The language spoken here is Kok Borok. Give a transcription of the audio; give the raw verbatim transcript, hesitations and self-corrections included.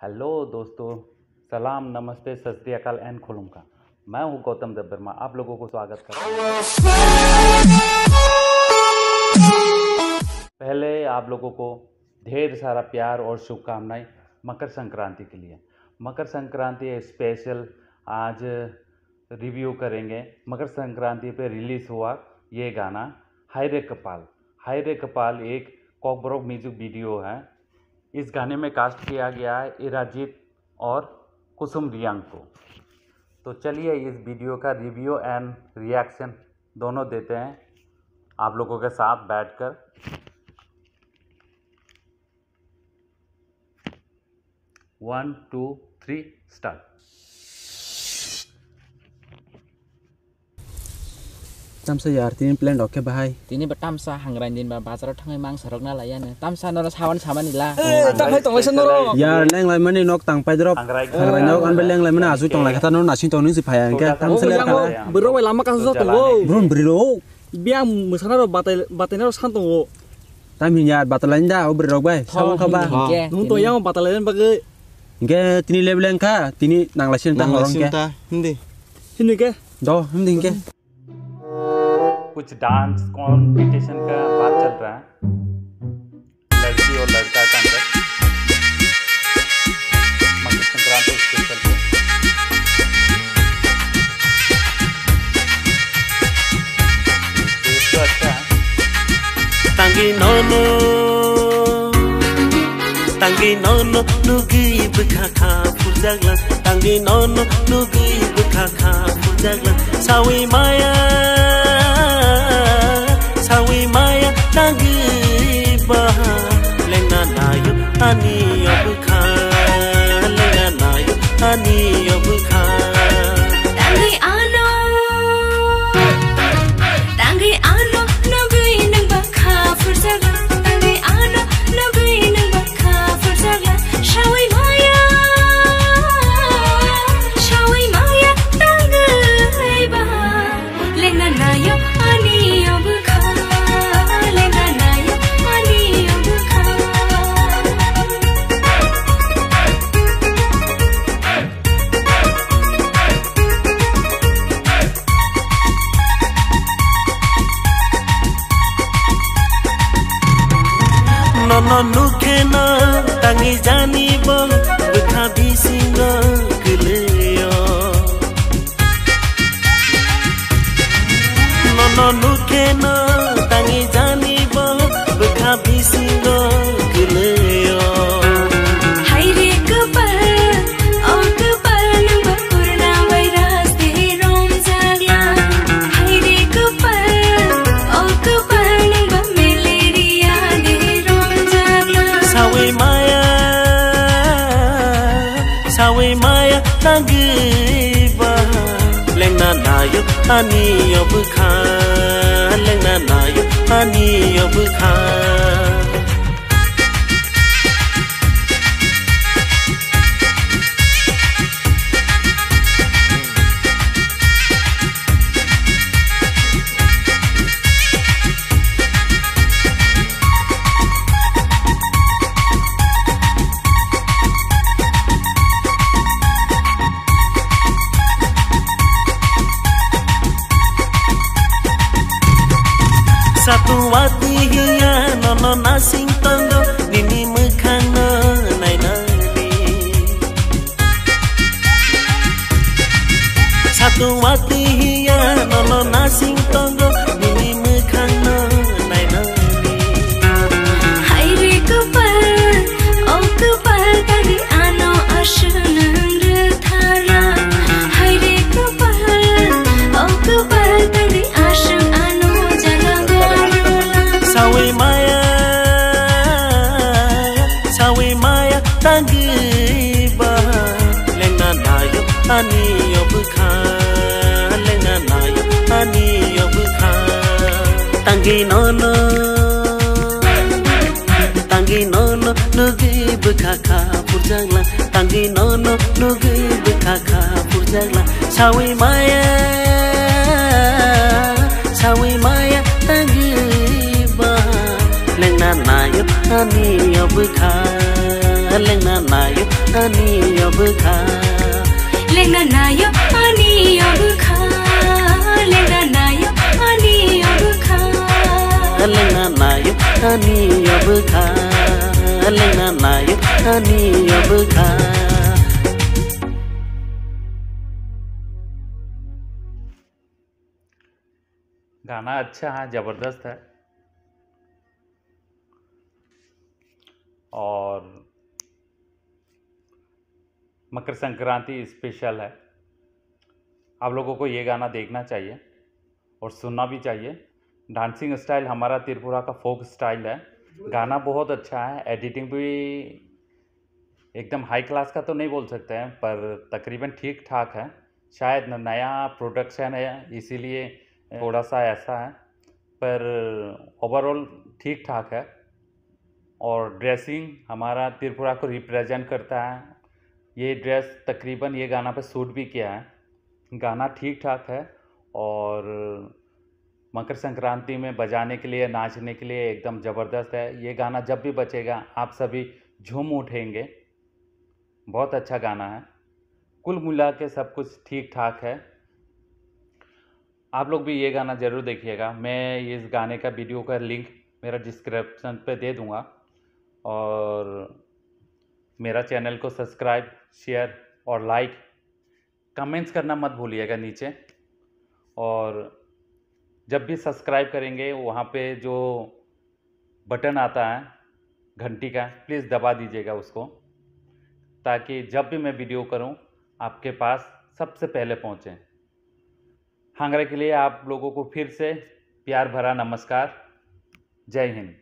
हेलो दोस्तों, सलाम, नमस्ते, सत श्री अकाल and खुलुमखा। मैं हूं गौतम देव वर्मा, आप लोगों को स्वागत करता हूं। पहले आप लोगों को ढेर सारा प्यार और शुभकामनाएं मकर संक्रांति के लिए। मकर संक्रांति स्पेशल आज रिव्यू करेंगे मकर संक्रांति पे रिलीज हुआ ये गाना हाय रे कपाल। हाय रे कपाल एक कॉकबरॉक म्यूजिक वीडियो है। इस गाने में कास्ट किया गया है इराजीत और कुसुम रियांग को। तो चलिए इस वीडियो का रिव्यू एंड रिएक्शन दोनों देते हैं आप लोगों के साथ बैठकर। One, two, three, start. Tamsa yar, tini plan rok khe bahai. Tini ba tamsa hangrai din ba bazar o thangwi mangsa rok na laiya no. Tamsa noro sawan samani la. Eh, ta phai tonglaisa noro. Yar, leng lai mani nok tang pai drop. Hangrai nok an be leng lai mani asui tong lai kha ta noro nasing tong ning si phai ang khe. Tamsa le kha. Bwrwi lama kasu tongo. Brum bwrwi rok. Biyang mwsana rok batai, batai na rok san tongo. Tam hinya batalai da o bwrwi rok bai. Sabung kha ba. Nung to yang batalai bagwi. Hingke tini level engkha, tini nanglaisi ta horong ke. Hindi. Hindi ke? Do, hindi hingke. कुछ dance competition का बात चल रहा है, लड़की और लड़का का अंदर। मकर संक्रांति स्पेशल पे। दोस्तों, अच्छा है। Tangwi nono, tangwi nono, nugwi bwkha kha phurjaklang. Tangwi nono, nugwi bwkha kha phurjaklang. Sawi maya, sawi maya, tangwi baha. Lengna nayo ani o bwkha, lengna nayo ani o bwkha. Tangwi ano, tangwi ano, nugwi nung bakha phurjaklang. Tangwi ano, nugwi nung bakha phurjaklang. Sawi maya, sawi maya, tangwi ba. Lengna nayo ani o bwkha, lengna nayo ani o bwkha. Nono nukhe no tangi jani bo bwkha bisingo kwlwio. Nono nukhe no tangi jani bo bwkha bisingo kwlwio. Haire kwpal, o kwpal nwng ba corona virus de romjaklang. Haire kwpal, o kwpal nwng ba malaria de romjaklang. Sawi maya, sawi maya tangwi ba. Lengna nayo ani o bwkha, lengna nayo ani o bwkha. Satuwati hiya nono nasing tongo, nini mwkhangno nainani. Satuwati hiya nono nasing tongo, nini mwkhangno nainani. Haire kwpal, o kwpal tangwi ano aswk nwng rwtharlang. Haire kwpal, o kwpal tangwi aswk ano jaga gorlang. Sawi maya, sawi maya tangwi ba. Lengna nayo ani o bwkha, lengna nayo ani o bwkha. Tangwi nono, tangwi nono nugwi bwkha kha phurjaklang. Tangwi nono nugwi bwkha kha phurjaklang. Sawi maya, sawi maya tangwi ba. Lengna nayo ani o bwkha, lengna nayo Ani obwkha. Lengna nayo ani obwkha. Lengna nayo ani obwkha. Lengna nayo ani obwkha. Lengna nayo ani obwkha. गाना अच्छा है, ज़बरदस्त है। और मकर संक्रांति स्पेशल है, आप लोगों को ये गाना देखना चाहिए और सुनना भी चाहिए। डांसिंग स्टाइल हमारा त्रिपुरा का फोक स्टाइल है। गाना बहुत अच्छा है, एडिटिंग भी एकदम हाई क्लास का तो नहीं बोल सकते हैं, पर तकरीबन ठीक ठाक है। शायद न-, नया प्रोडक्शन है, इसीलिए थोड़ा सा ऐसा है, पर ओवरऑल ठीक ठाक है। और ड्रेसिंग हमारा त्रिपुरा को रिप्रेजेंट करता है। ये ड्रेस तकरीबन ये गाना पे सूट भी किया है। गाना ठीक ठाक है और मकर संक्रांति में बजाने के लिए, नाचने के लिए एकदम ज़बरदस्त है। ये गाना जब भी बजेगा, आप सभी झूम उठेंगे। बहुत अच्छा गाना है। कुल मिला के सब कुछ ठीक ठाक है। आप लोग भी ये गाना ज़रूर देखिएगा। मैं इस गाने का वीडियो का लिंक मेरा डिस्क्रिप्शन पे दे दूँगा। और मेरा चैनल को सब्सक्राइब, शेयर और लाइक, कमेंट्स करना मत भूलिएगा नीचे। और जब भी सब्सक्राइब करेंगे, वहाँ पे जो बटन आता है घंटी का, प्लीज़ दबा दीजिएगा उसको, ताकि जब भी मैं वीडियो करूँ, आपके पास सबसे पहले पहुँचे। हांगरे के लिए आप लोगों को फिर से प्यार भरा नमस्कार। जय हिंद।